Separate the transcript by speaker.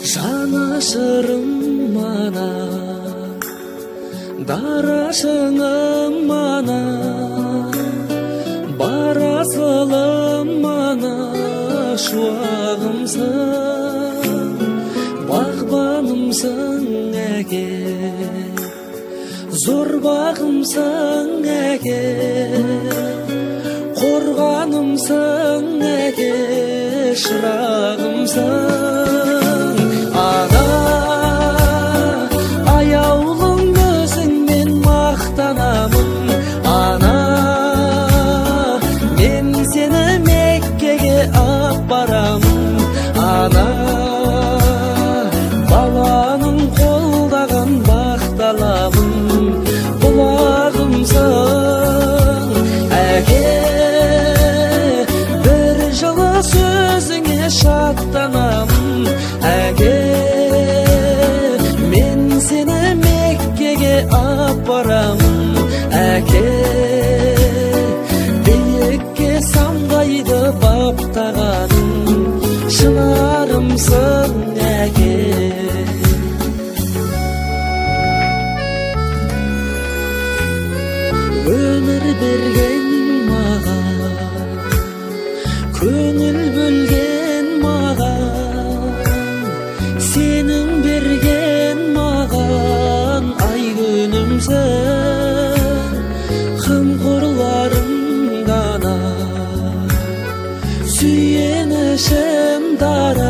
Speaker 1: Жанашырым ана, дара шыңым ана, бар асылым ана, шуағымсың, бағбанымсың әке, зор бағымсың әке, қорғанымсың әке, шырағымсың. Ана, аяулым өзіңмен мақтанамын, ана, мен сені Меккеге апарамын, ана, баланың қолдаған бақталамын, бұлағымсың. Әке, бір жылы сөзіңе шаттанамын, әке, мен сені Меккеге апарамын, әке, биікке самғайды баптағаның, шынарымсың, әке. Өмір берген маған, көңіл бөлген маған, сенің берген маған ай күнімсің, қамқорларым дана, сүйенішім дара.